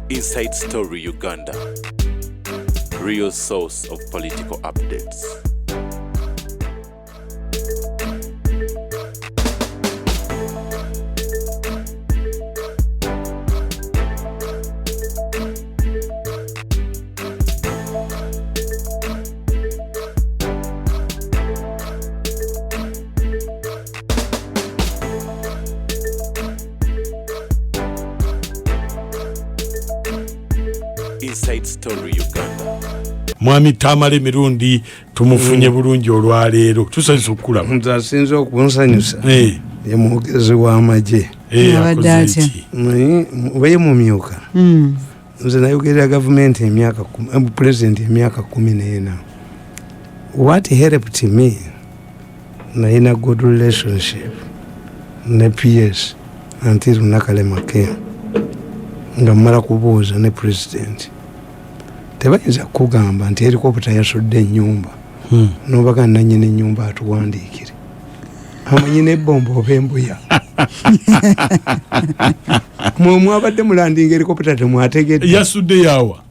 Inside Story Uganda. Real source of political updates. Inside Story Uganda. Mwami Tamale Mirundi tumufunye bulungi olwaleero, tusanyusa okukulaba. Nze asinze okunsanyusa ye mwogezi w'amagye. Abadde Akoze atya? ki? Oba ye mumyuka. Nze nayogerera gavumenti emyaka pulezidenti emyaka 14. What helped me, nalina good relationship ne PS until Nakalema came, nga mmala kubuuza ne president. Tebayinza kukugamba nti helikopita yasudde ennyumba, nobaga nanyini ennyumba atuwandiikire, amanyi nebomba oba embuya. Mwe mwabadde mulandinga helikopita, temwategedde? Yasudde yawa?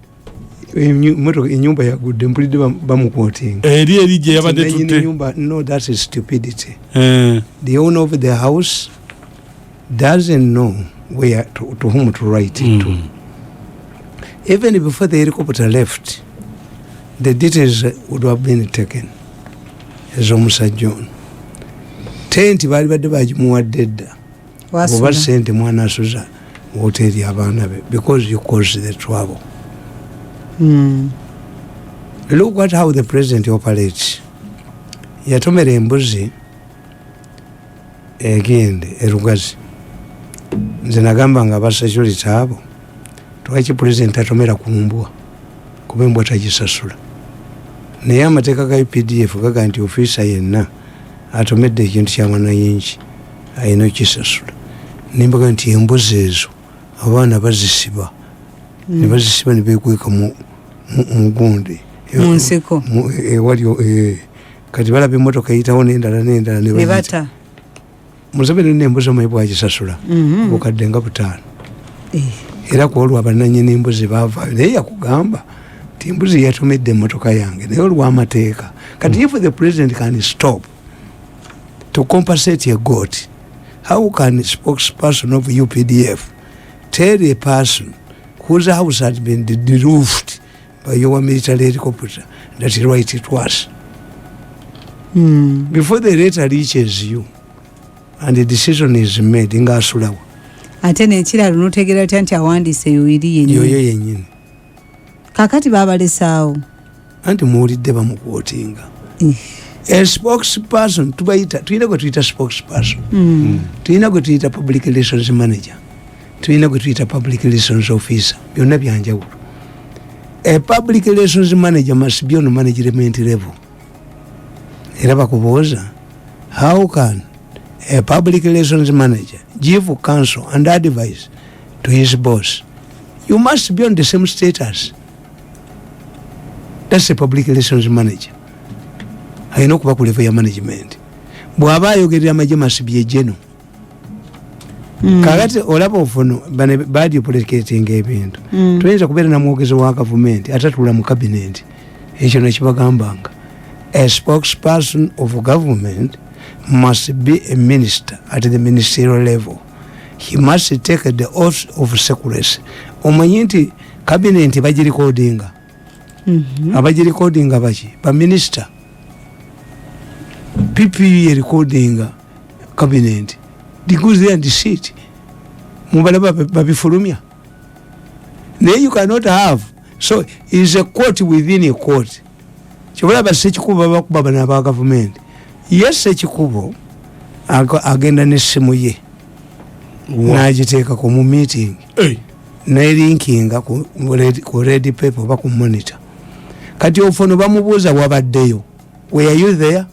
Ennyumba yagudde, mpulidde bamukwotinga. Eri gye yabadde Nanyini tutte. nyumba. No, that is stupidity. The owner of the house doesn't know where to whom to write it to. Even before the helicopter left, the details would have been taken ez'omusajja ono. Tenti baali badde bagimuwadde dda, oba Wasula. sente mwana asuza woteeri abaana be, because you cause the trouble. Look at how the president operates. Yatomera embuzi egende erugazi. Nze nagamba nga abasecurity abo, twaki president atomera ku mbwa, kuba embwa tagisasula? Naye amateeka ga UPDF gaga nti ofiisa yenna atomedde ekintu kyamanayingi alina okisasula. Nimbaga nti embuzi ezo abaana bazisiba, ne bazisiba ne bekweka mugundi. Mu nsiko. Ewali kati balaba emotoka eyitawo nendala nendala ne ne bagiyita. bata. Museveni nembuzi omanyi bwagisasula? Bukadde nga 5. Era kwolwo abananyini embuzi bavaayo, naye yakugamba nti embuzi yatomedde emotoka yange, naye olwamateeka. Kati if the president can stop to compensate a goat, how can spokesperson of UPDF tell a person whose house has been deroofed by your military helicopter that right it was? Before the letter reaches you and the decision is made, ngaasulawa? Ate nekirala, notegeera otya nti awandiise yoiri yoyo yennyini? Yennyini. Kakati babalesaawo. Anti muwulidde bamukwotinga. A spokesperson tubayita, tulina gwe tuyita spokesperson, tulina gwe tuyita public relations manager, tulina gwe tuyita public relations officer. Byonna byanjawulo. A public relations manager must be on management level. Era bakubuuza, how can a public relations manager give counsel and advice to his boss? You must be on the same status. That's a public relations manager. Alina okuba ku level ya management. Bw'aba ayogerera amagye, must be a general. Kakati olaba ofuno bano baduplicatinga ebintu. Toyinza kubeera namwogezi wa gavumenti atatula mu cabinet. Ekyo nekibagambanga, a spokesperson of government must be a minister at the ministerial level. He must take the oath of secrecy. Omanyi nti cabinet bagirikodinga? Abagirikodinga baki? Baminisita. PPE erikodinga cabinet because they and sit mubalaba babifulumya, naye you cannot have. So is a court within a court. Kyobalaba Sekikubo babakuba bano aba gavumenti. Ye Sekikubo agenda nessimu ye nagiteekako mu meeting, nelinkinga ku red paper oba ku monitor. Kati ofono bamubuuza, wabaddeyo? Were you there?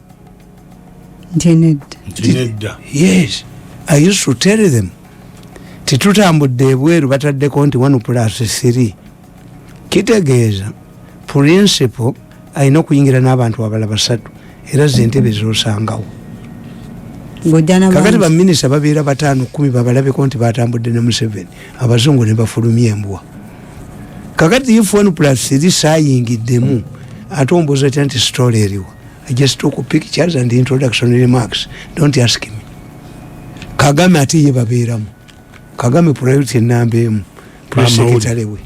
Nti nedda. Nti nedda. Yes, I used to tell them, titutambudde ebweru, bataddeko nti 1 plus 3, kitegeeza principal alina okuyingira n'abantu abalala basatu, era zentebe zosangawo. Ng'ojja Kakati nabangi. Baminisita babeera bataano, 10, babalabeko nti batambudde ne Museveni, abazungu ne bafulumya embwa. Kakati if one plus three sayingiddemu, ate ombuuza otya nti story eriwa? I just took pictures and introduction remarks. Don't ask me. Kagame ate ye babeeramu. Kagame priority namba emu, press secretary we.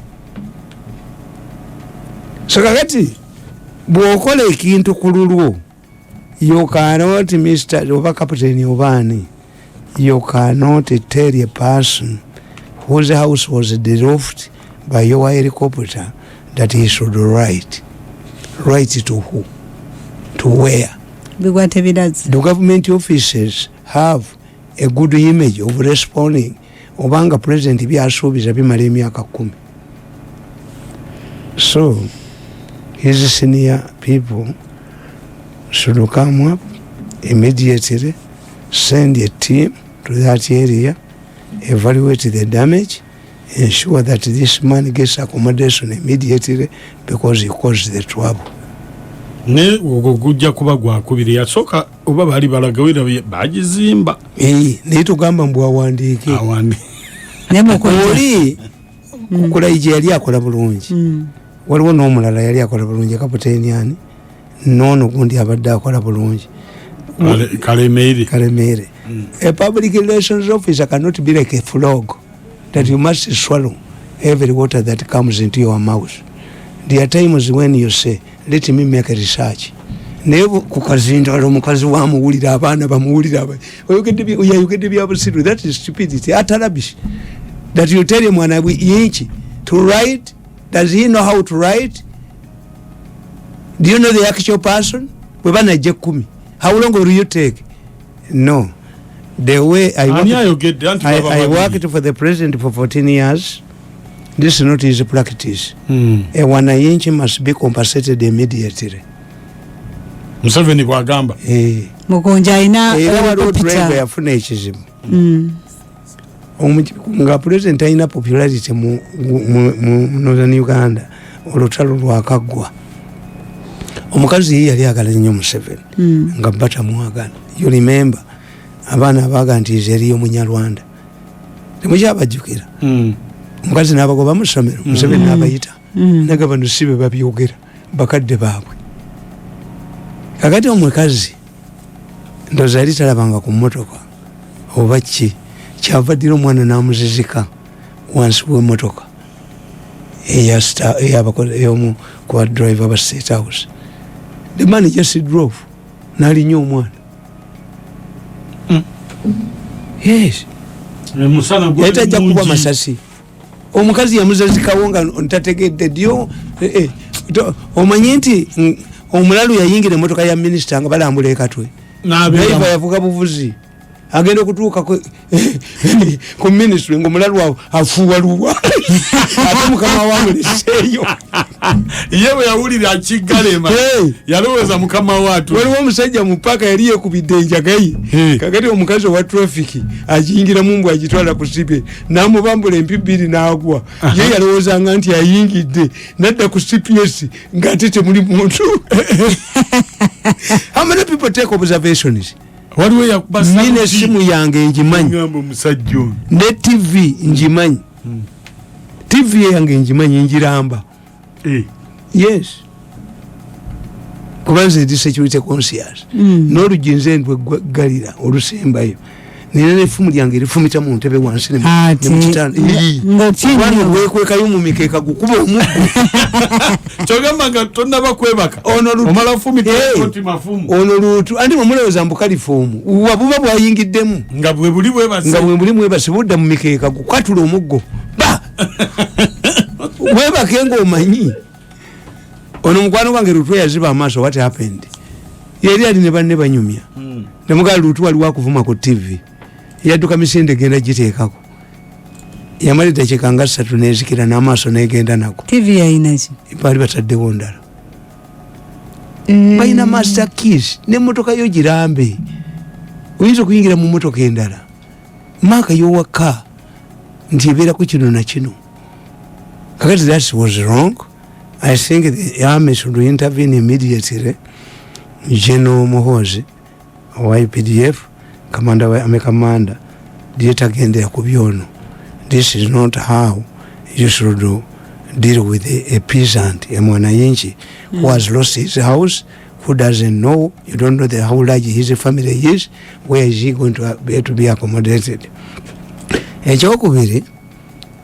So kakati bw'okola ekintu ku lulwo, you cannot, Mr oba Captain obaani, you cannot tell a person whose house was deroofed by your helicopter that he should write. Write to who? To where? Bigwate birazi. Do government offices have a good image of responding, obanga president byasuubiza bimala emyaka 10? So his senior people should come up immediately, send a team to that area, evaluate the damage, ensure that this man gets accommodation immediately because he caused the trouble. Ne ogwo gujja kuba gwakubiri. Yasooka oba baali balagawira bagizimba. Eh, naye tugamba mbu awandiike. Awandi. Naye Mukunja. Oli Kulayigye yali akola bulungi. Waliwo n'omulala yali akola bulungi, kapiteeni ani, noono gundi abadde akola bulungi. Kalemeere. Kalemere. A public relations officer cannot be like a frog that you must swallow every water that comes into your mouth. There are times when you say, "Let me make a research." Naye ku kazindalo omukazi wamuwulira, abaana bamuwulira, oyogedde bya busiru. That is stupidity, utter rubbish that you tell him mwana yinki to write. Does he know how to write? Do you know the actual person? Bwe banajja 10, how long will you take? No, the way I Ani worked, ayogedde anti baba I babiri. worked for the president for 14 years. This is not his practice. A wananchi must be compensated immediately. Museveni bwagamba. Eh. Mukunja alina Era waliwo helicopter. driver yafuna ekizibu. Nga president alina popularity mu northern Uganda, olutalo lwakaggwa, omukazi ye yali agala nnyo Museveni, nga bba tamwagala. You remember abaana abaga nti nze eriyo Munyarwanda, temukyabajjukira? Omukazi n'abagoba mu ssomero, Museveni n'abayita, naga bano si be babyogera, bakadde baabwe. Kakati omukazi ndowooza yali talabanga ku mmotoka oba ki, kyava ddira omwana n'amuzizika wansi w'emmotoka eyomu kuba driver ba State House. The man just drove n'alinya omwana. Yes. Emusana gwali Yali tajja kuba mungi. masasi. Omukazi yamuzazikawo nga ntategedde dyo. Omanyi nti omulalu yayingira emotoka ya minisita nga balambula ekatwe. N'abeera Driver yavuga buvuzi, agenda okutuuka ku ministry nga omulalu afuuwa luwa, ate mukama wamuleseeyo. Ye bwe yawulira akigalema, Hey. yalowooza mukama we atu. Waliwo omusajja mu paaka yali yekubidde enjaga ye. Hey. Kakati omukazi owa traffic agiyingiramu mbw agitwala ku sibe, namubambula empi bbiri n'agwa. Ye yalowoozanga nti ayingidde, nadda ku CPS ng'ate temuli muntu. How many people take observations? Waliwo yakuba Nina esimu yange ngimanyi. Ngamba omusajja ono. Ne TV ngimanyi, TV yange ngimanyi, njiramba. Yes, kuba nze ndi security conscious. N'oluggi nze ndweggalira olusembayo, nina nefumu lyange erifumita mu ntebe wansi Ate, ne mu kitanda. Nga ki Kubanga nnyo. gwekwekayo mu mikeeka gukuba omuggo. Kyogamba nga tonnaba kwebaka, Ono omala fumita Hey. koti mafumu. Ono luutu anti mwemulowooza mbu kalifoomu wa buba bwayingiddemu. Nga bwe buli bwebase. Nga bwe buli mwebase, budda mu mikeeka gukatula omuggo ba webake ngaomanyi. Ono mukwano gwange Lutu yaziba amaaso. What happened? Yali ali ne banne banyumya, nemugaa Lutu waliwo akuvuma ku TV. Yadduka misinde genda giteekako, yamala eddakiika nga 3 nezikira n'amaaso negenda nago. TV yayinaki? Baali bataddewo ndala. Balina master keys nemotoka yo girambe, oyinza okuyingira mu motoka endala maaka yowaka nti ebeeraku kino na kino. Kakati that was wrong. I think the army should intervene immediately. General Muhozi owa UPDF, commander wa army, commander dyetagendera ku byono. This is not how you should do. Deal with a peasant, a mwananchi who has lost his house, who doesn't know, you don't know how large his family is, where is he going to be accommodated? Ekyokubiri,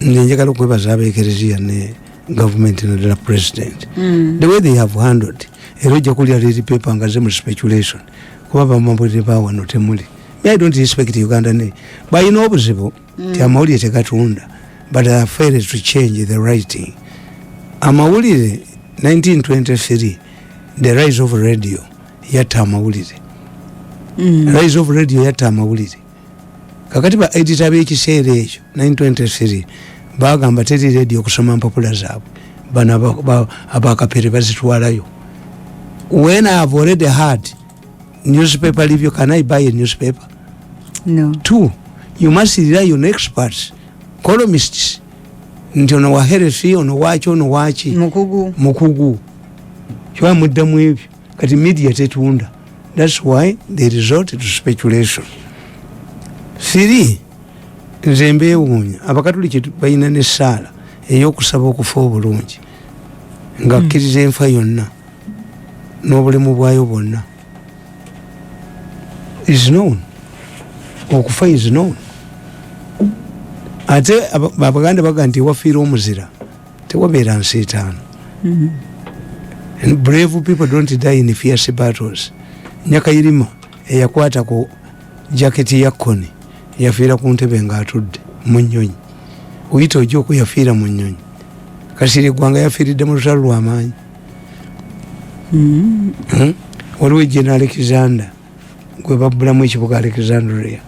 nze njagala okwebaza abeekereziya ne gavumenti, naddala president, the way they have handled. Era ojja kulya red pepper nga ze mu speculation, kuba bamawulire bawano temuli. Me, I don't respect Uganda. Ne balina obuzibu ti amawulire tegatunda, but they are failed to change the writing. Amawulire 1923, the rise of radio yatta amawulire. Rise of radio yatta amawulire. Kakati ba editor b'ekiseera ekyo 923 bagamba teri radio okusoma mpapula zaabwe, bano abakapere bazitwalayo. When I have already had newspaper review, can I buy a newspaper? No. Two, you must rely on experts, columnists, nti ono wa health, ono waki, ono waki. Mukugu. Mukugu kiba muddamu ebyo. Kati media tetunda, thats why they resort to speculation. Three, nze mbeewuunya abakatuliki balina nesaala ey'okusaba okufa obulungi, ng'akkiriza enfa yonna n'obulemu bwayo bwonna is known. Okufa is known. Ate abaganda baga nti ewafiira omuzira tewabeera nsiitaano. And brave people don't die in fierce battles. Nyakayirima eyakwata ku jaketi ya Kony yafiira ku ntebe ng'atudde mu nnyonyi. Oyita ojja yafiira mu nnyonyi. Kasiri eggwanga yafiiridde mu lutalo lw'amaanyi. Waliwo ejjena Alexander gwe babbulamu ekibuga Alexandria.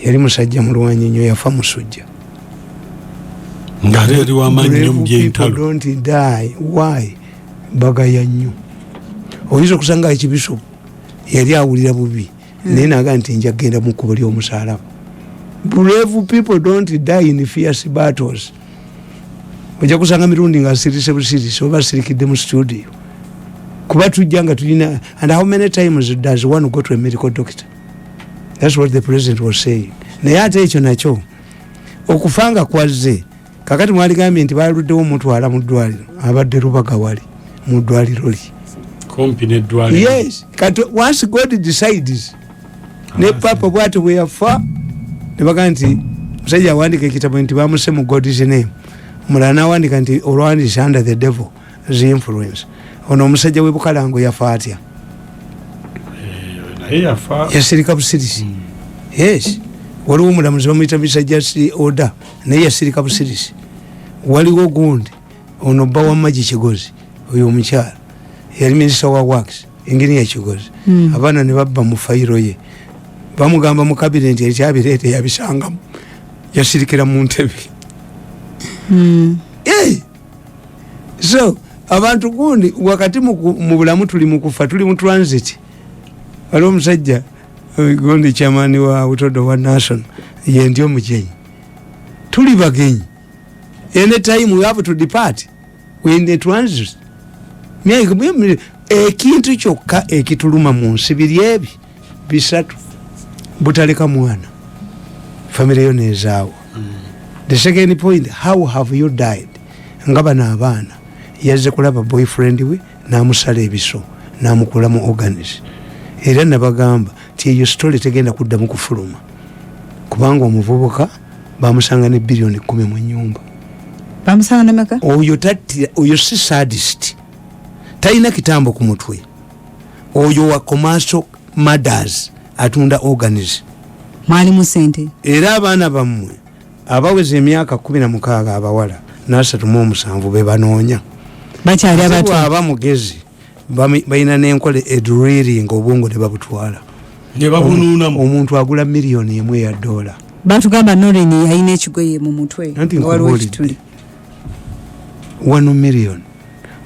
Yali musajja mulwanyi nnyo, yafa musujja. Ng'ate yali w'amaanyi nnyo mu Brave people byentalo. don't die. Why? Bagaya nnyo. Oyinza okusanga ekibisupu yali awulira bubi, naye naga nti nja kgenda mu kkubo ly'omusalaba. Brave people don't die in fierce battles. Ojja kusanga Mirundi nga asirise busirise oba asirikidde mu studio, kuba tujja nga tulina. And how many times does one go to a medical doctor? That's what the president was saying. Naye ate ekyo nakyo okufa nga kwazze. Kakati mwaligambye nti baluddewo omutwala mu ddwaliro, abadde Lubaga wali mu ddwaliro lye. Kumpi n'eddwaliro. Yes, kati once God decides. Ne papa bwati bwe yafa ne bagaa nti musajja awandika ekitabo nti bamuse mu God's name, omulala nawandika nti olwandise under the devil's influence. Ono omusajja w'e Bukalango yafa atya? Naye yafa. Yasirika busirisi. Yes, waliwo omulamuzi bamuyita Mr Oda, naye yasirika busirisi. Waliwo gundi ono bba wa Magi Kigozi, oyo omukyala yali minisita wa works, engineer Kigozi. Abaana ne babba mu fayiro ye, bamugamba mu cabinet ekyabireete yabisangamu, yasirikira mu ntebe. Hey! So abantu gundi wakati mu bulamu tuli mu kufa, tuli mu transit. Waliwo omusajja gundi chairman wa Butodo wa National, ye ndi omugenyi, tuli bagenyi. Anytime we have to depart, we in the transit. Ekintu kyokka ekituluma mu nsi biri ebi bisatu: butaleka mwana, famire yo nezaawo. The second point, how have you died? Nga bano abaana yazze kulaba boyfriend we namusala ebiso namukulamu organs. Era nabagamba ti eyo story tegenda kuddamu kufuluma, kubanga omuvubuka bamusanga ne 10 biliyoni mu nyumba. Bamusanga nemeka? Oyo tattira, oyo si sadist, talina kitambo ku mutwe. Oyo wa commercial murders, atunda organs. Mwalimu sente. Era abaana bammwe abaweza emyaka 16 abawala n'37 be banoonya. Bakyali Ate abato. bw'aba mugezi, balina n'enkola edrilling obwongo ne babutwala. Ne babunuunamu. Omuntu agula 1 miliyoni ya dola. Batugamba Noren yalina ekigoye mu mutwe Anti nga waliwo nkubuulidde. ekituli. 1 million.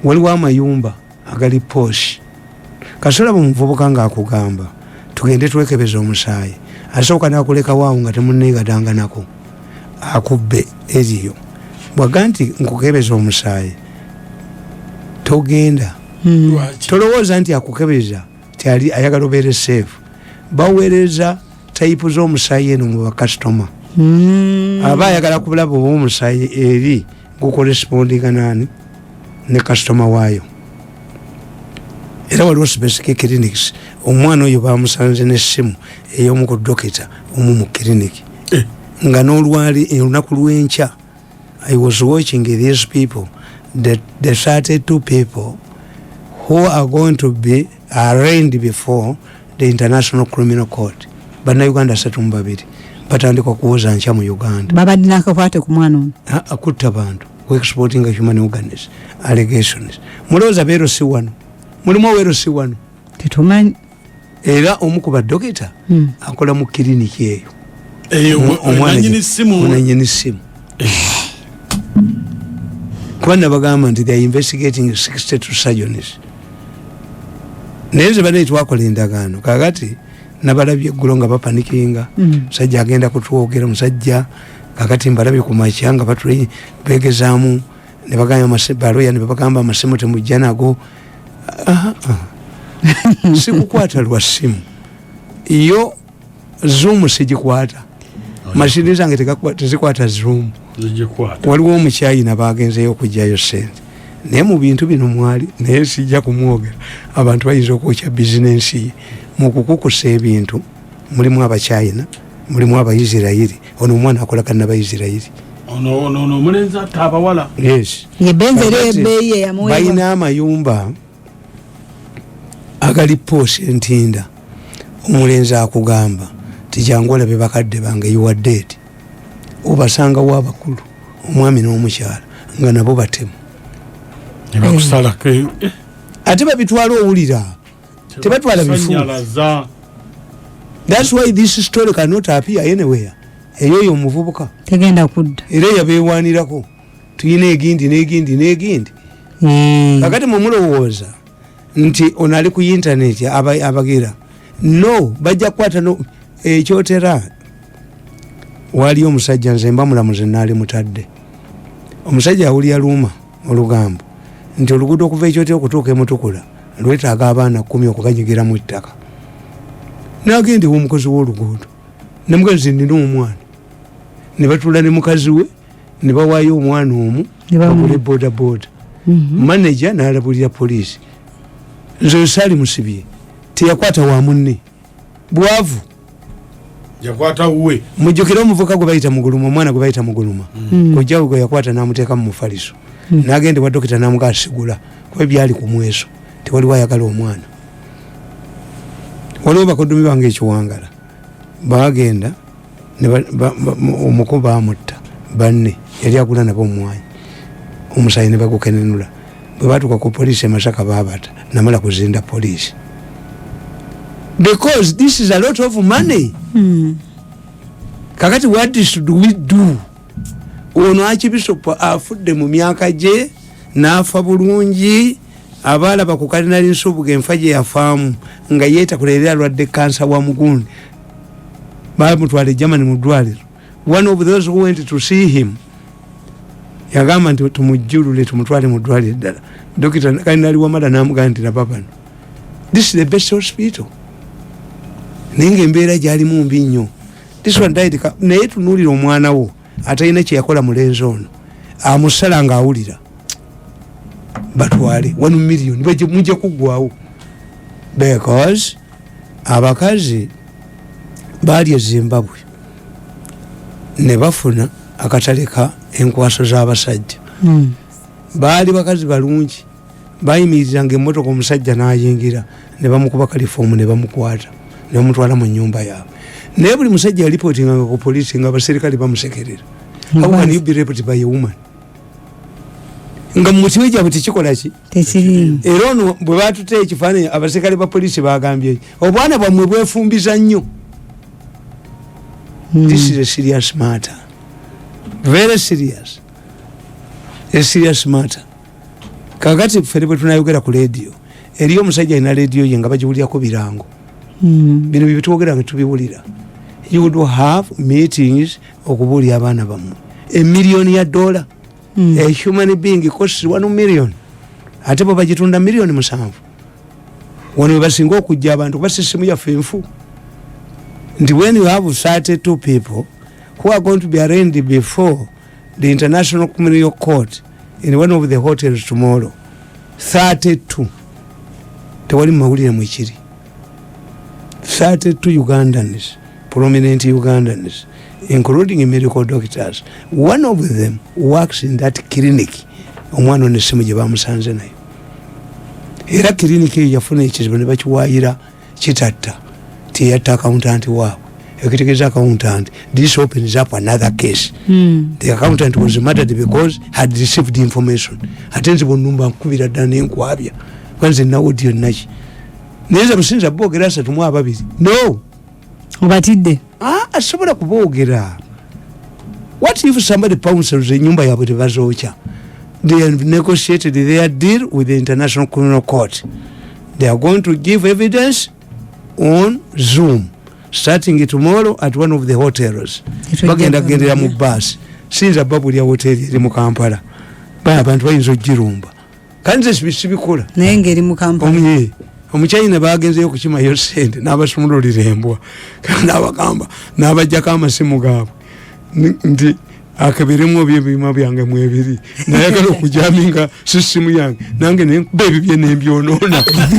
Waliwo amayumba agali posh. Kasolaba omuvubuka ngaakugamba tugende twekebeza omusaayi, asooka nakulekawo nga temunegatanganako, akubbe eriyo bwaga nti nkukebeza omusaayi, togenda. Lwaki? Tolowooza nti akukebeza ti ali ayagala obeere safe. Baweereza type z'omusaayi eno mu bakasitoma. Aba ayagala kulaba oba omusaayi eri gucorrespondinga nani. Ne kasitoma waayo. Era waliwo specific clinics. Omwana oyo bamusanze nessimu ey'omu ku dokita omu mu clinic. Nga n'olwali olunaku lw'enkya, I was watching these people, the 32 people who are going to be arraigned before the International Criminal Court. Bannayuganda 32 batandika okuwoza nkya mu Uganda. Babadde nakakwate ku mwana ono? Akutta bantu, exporting human organs, allegations. Mulowooza beerosi wano mulimu owerosi wano? Tetumanyi. Era omu ku badokita akola mu kiriniki eyo. Eyo Omwana nanyini simu. Nanyini simu, kuba nabagamba nti they are investigating 62 surgeons. Naye nze banaye twakola endagaano. Kakati nabalabye eggulo nga bapanikinga. Musajja agenda kutwogera musajja. Kakati mbalabye ku makya nga batule begezaamu ne bagamba baloya ne babagamba amasimu temujja nago. Ah, ah. Sikukwata lwa simu yo. Zoom sigikwata, mashini zange tezikwata Zoom. Zigikwata. Waliwo omukyayina bagenzeyo okugjayo sente, naye mu bintu bino mwali, naye sijja kumwogera. Abantu bayinza okwokya bizinensi ye. Mu kukukusa ebintu mulimu Abakyayina, mulimu Abaisirairi. Ono omwana akolagana n'Abaisirairi. Ono omulenzi atta abawala. Yes. Ye benzi era Kakati, ebbeeyi eyamuweebwa. Balina amayumba agali posh entinda. Omulenzi akugamba ti jangu olabe bakadde bange, you are dead. Obasangawo abakulu, omwami n'omukyala, nga nabo batemu. Nebakusalako. Ate babitwala, owulira tebatwala bifu. Sanyalaza. Thats why this story cannot appear anywhere. Eyoyo omuvubuka Tegenda kudda. era yabewanirako, tuyina egindi negindi negindi. Kakati mumulowooza nti ono ali ku internet abagira no bajja kukwata no ekyotera. Waliyo omusajja, nze mba mulamuzi naali mutadde. Omusajja awulya luuma olugambo nti oluguudo okuva ekyotera okutuuka emutukula lwetaaga abaana 10 okubanyigiramu ettaka. Nagenda ewomukozi w'oluguudo nemugazi, nina omwana. Ne batuula ne mukazi we ne bawaayo omwana omu Ne bagule boda boda. Manager nalabulira poliisi, nze saali musibye, teyakwata wa munne, bwavu. Yakwata wuwe. Mujjukire omuvuka gwe bayita Muguluma, omwana gwe bayita Muguluma. Kojjawe gwe yakwata namuteeka mu mufaliso. Nagenda ewa dokita namuga asigula kuba byali ku mweso, tewaliwo ayagala omwana. Waliwo bakoddomi bange ekiwangala bagenda ne omuko bamutta, banne yali agula nabo omwanyi, omusayi ne bagukenenula. Bwe batuuka ku poliisi e Masaka babata, namala kuzinda poliisi because this is a lot of money. Kakati what should we do? Ono archbishop afudde mu myaka gye n'afa bulungi. Abaalaba ku Kalinali Nsubuga enfa gye yafaamu nga yeetakula, era alwadde kansa wa mugundi, bamutwala e Germany mu ddwaliro. One of those who went to see him yagamba nti tumujjulule tumutwale mu ddwaliro eddala. Dokita Kalinali Wamala namugamba nti laba bano, this is the best hospital, naye nga embeera gyalimu mbi nnyo. This one died naye tunuulira omwana wo atalina kyeyakola. Mulenzi ono amusala nga awulira batwale 1 million mujja kuggwawo because abakazi baali e Zimbabwe ne bafuna akatale ka enkwaso z'abasajja. Baali bakazi balungi, bayimirizanga emotoka, omusajja nayingira ne bamukuba kalifoomu ne bamukwata ne bamutwala mu nyumba yaabwe. Naye buli musajja yalipotinganga ku polisi nga abaserikale bamusekerera. How can you be raped by a woman? Nga mu mutiwe gyabwe tekikola ki? Tekiriimu. Era ono bwe batute ekifaananyi, abaserikale ba polisi bagambye obwana bwammwe bwefumbiza nnyo. This is a serious matter, very serious, a serious matter. Kakati ffe bwe tunayogera ku lediyo, eriyo omusajja alina lediyo ye nga bagiwulirako birango. Bino byebitwogera nga tubiwulira. You would have meetings okubuulira abaana bammwe emiliyoni ya dola. A human being costs 1 million, ate bwe bagitunda miliyoni 7. Wano webasinga okujja abantu kuba sisimu yaffe enfu nti when you have 32 people who are going to be arraigned before the International Criminal Court in one of the hotels tomorrow. 32, tewali mumawulire mwekiri. 32 Ugandans, prominent Ugandans, including medical doctors. One of them works in that clinic omwana ono essimu gye bamusanze nayo. Era clinic eyo yafuna ekizibu ne bakiwayira Kitatta tiyatta accountant waabwe. Ekitegeeza accountant, this opens up another case. The accountant was murdered because had received information. Ate nze bwonumba nkubira ddala nenkwabya, kwanze nawodiyo naki, naye nze businza boogera 32. No. Obatidde. Ah, asobola kuboogera. What if somebody pounces enyumba yaabwe tebazookya? They have negotiated their deal with the International Criminal Court. They are going to give evidence on Zoom starting tomorrow at one of the hotels. Tetujja Bagenda kugendera mu kumanya. baasi. Siyinza babulya hoteri eri mu Kampala. Ba abantu bayinza ogirumba, kandi nze sibikola. Naye ngeri mu Kampala. Omuye omuchina bagenzeyo okukimayo sente, n'abasumululira embwa, n'abagamba n'abajjako amasimu gaabwe nti akeberemu ebyebima byange mwebiri, nayagala okujaminga sisimu yange, nange nenkuba ebibye nembyonoona.